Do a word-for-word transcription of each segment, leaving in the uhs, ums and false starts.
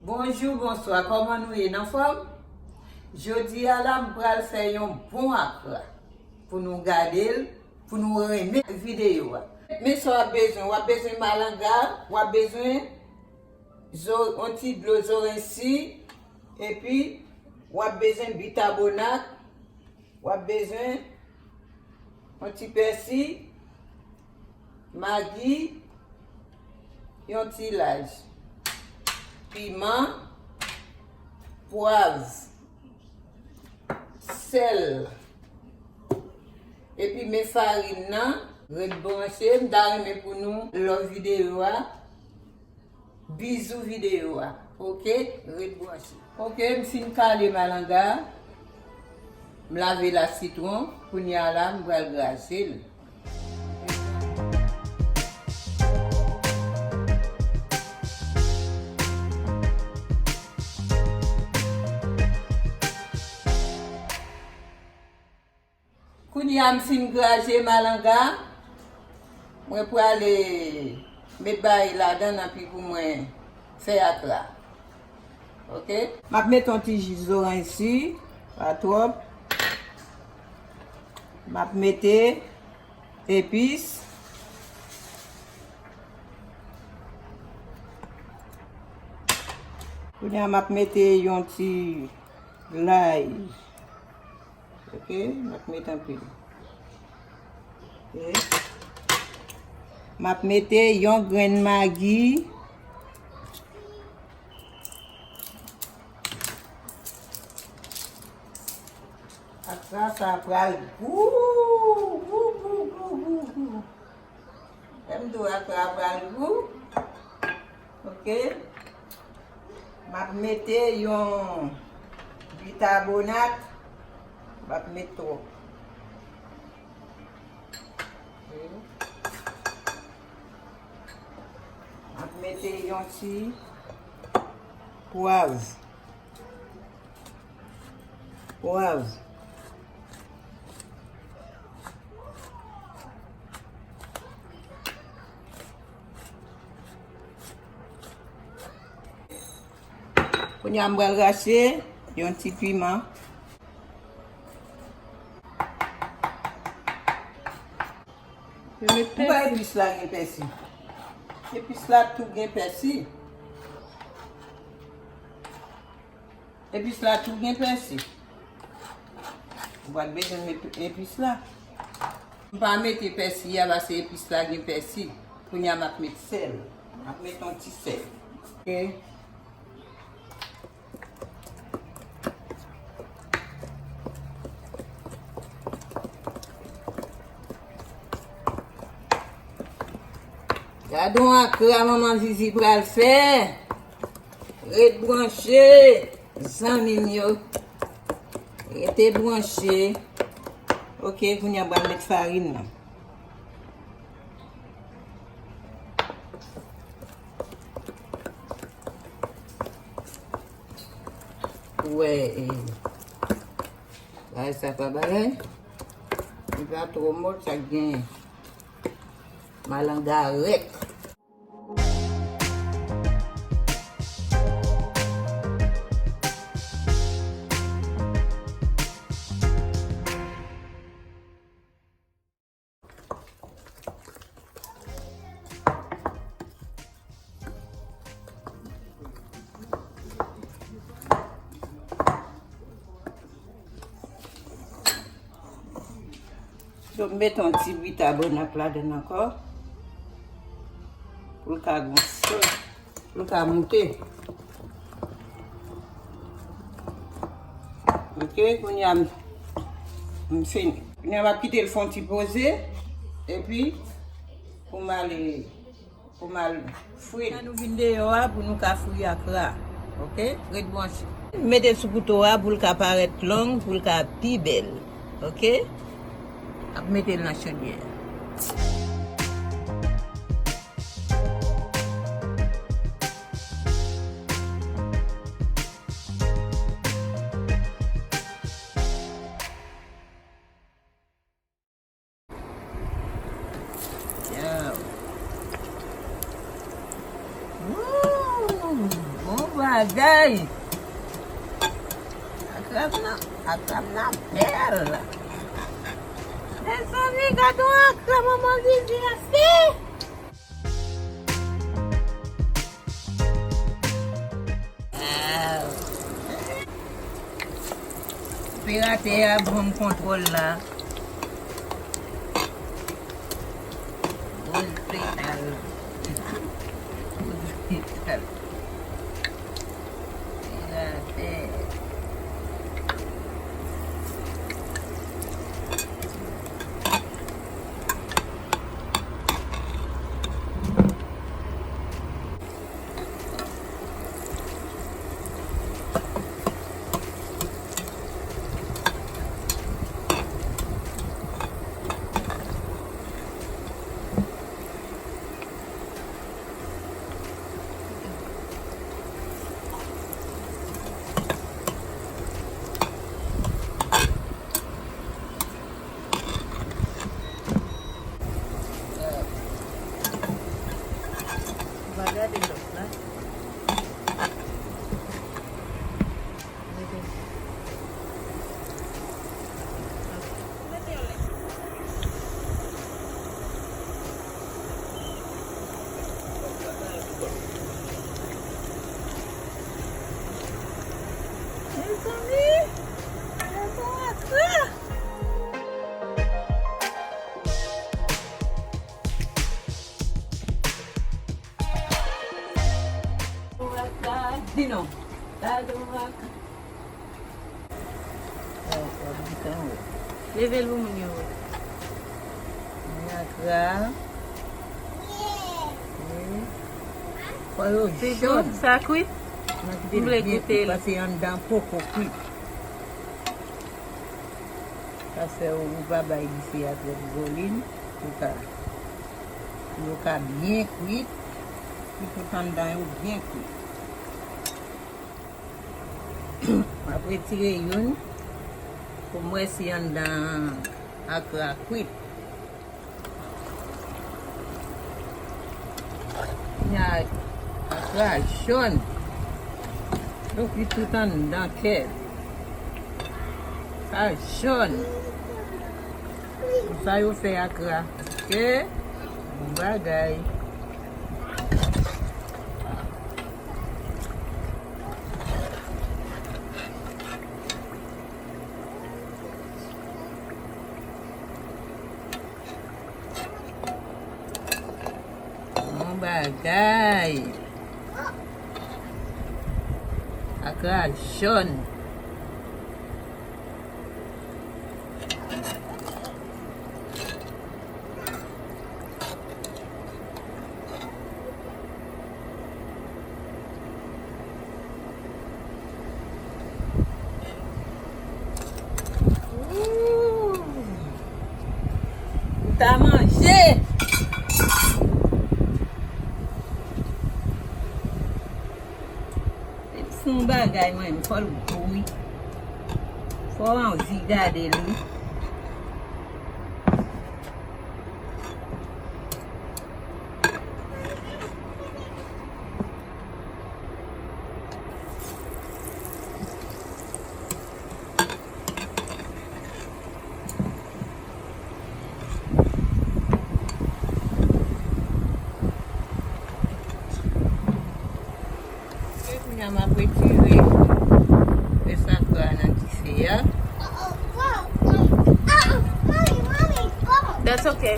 Bonjou, bonswa, kòman nou ye? N anfòm? Jodi a la, m pral fè yon bon akra pou nou gade l, pou nou renmen videyo a. Men sa w ap bezwen, w ap bezwen malanga, w ap bezwen zo-, yon ti dlo zoranj si, epi w ap bezwen bikabonat, w ap bezwen yon ti pèsi, magi, yon ti laj, piman, pwav, sèl. Epi men farin nan, ret branche, m ta renmen pou nou love videyo a. Bizou videyo a. Oke, ret branche. Oke, m fin kale malanga. M lave la sitwon. Kounye a la, m pral graje l. Kounye a m fin graje malanga, mwen prale met bagay ladan anpi pou mwen fè akra. Oke? M ap mete yon ti ji zoranj si, pa twòp. M ap mete epis. Kounye a m ap mete yon ti lay. Oke, m ap met anpil. Oke. M ap mete yon grenn magi. Akra sa pral gou, gou, gou, gou, gou, gou. Lè m di w akra pral gou. Oke. M ap mete yon bikabonat. M ap met twòp. Oke. M ap mete yon ti pwav. Pwav. Kounye a m pral rache yon ti piman. Yo met pèsi. Ou pa epis la gen pèsi. Epis la tou gen pèsi. Epis la tou gen pèsi. Ou pa t bezwen met epis la. M pa mete pèsi a paske epis la gen pèsi. Kounye a m ap met sèl. M ap met yon ti sèl. Oke. Gade yon akra manman Zizi pral fè. Ret branche, zanmi m yo. Rete branche. Oke, kounye a m pral met farin nan. Ou wè, e, bagay sa pa bagay. Li pa twò mòl, sa k genyen. Malanga rèk. Donk, m met yon ti bikabonat ladan ankò. Pou l ka gon sòs. Pou l ka moute. Oke, kounye a m, m fini. Kounye a m ap kite l fè yon ti poze. Epi, pou m ale Pou m al fri l. Ann nou vin deyò a pou nou ka fri akra. Oke? Ret branche. Mete l sou kouto a pou l ka parèt long, pou l ka pi bèl. Oke? Ap mete l nan chodyè a. Yo. Woo! Bon ba, Bagay. Akrab nan, akrab nan bèl. Mezanmi, gade yon akrab manman Vivi achte. Operatè a ban m kontwòl la. Boul fetal. Boul fetal. Operatè. Va gade lòt la. Mezanmi, gade yon akrab. Di non. Gade yon akrab. Leve l pou moun yo wè. Akrab. Wi. Fò yo jòn. Sa kwit? M vle goute l. Pase anndan poko kwit. Sa fè ou pa bay dife a twòp volin. Pou ka, pou yo ka byen kwit. Pou tout anndan yo byen kwit. M ap retire youn pou m wè si anndan akrab kwit. Nya akrab jòn. Yo kwit tout anndan kè. Sa jòn. Sa yo fè akrab. Oke? Bon bagay. Bon bagay. Akrab jòn. Ooh. Ou ta manje. Se yon bagay, mwen, fò l gou wi. Fò w anvi gade l wi. Kounye a m ap retire rès akrab nan dife a. That's okay.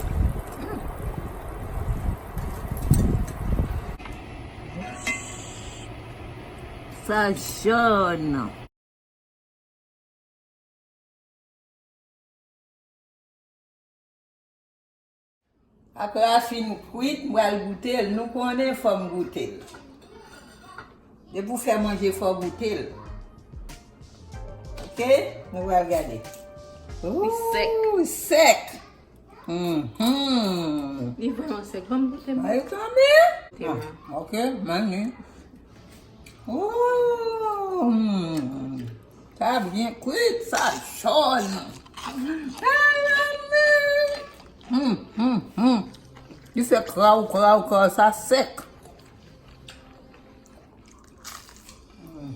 Sa jòn. Apre a fin kwit, m pral goute l. Nou konnen fò m goute l. Depi w fè manje, fò w goute l. Oke? Nou pral gade. Li sèk. Ooh, li sèk. Mhm. Li vrèman sèk. Ban m goute, mwen. Ay, tanbe. Te mwen. Ah, oke, manje. Ooh, hmm. Sa byen kwit, sa jòn. Ay, ay, ay. Hmm, hmm, hmm. Li fè kraw, kraw, kraw, sa sèk.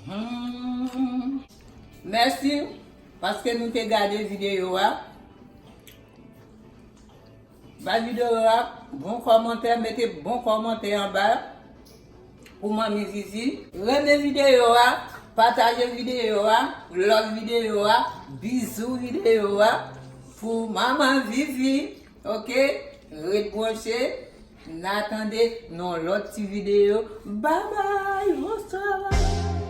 Hmm. Mèsi paske nou te gade videyo a. Bay videyo a bon kòmantè, mete bon kòmantè anba pou Manmi Vivi. Renmen videyo a, pataje videyo a, love videyo a, bizou videyo a pou Manman Vivi. Ok? Ret branche. N a tande nan lòt ti videyo. Babay, bonswa.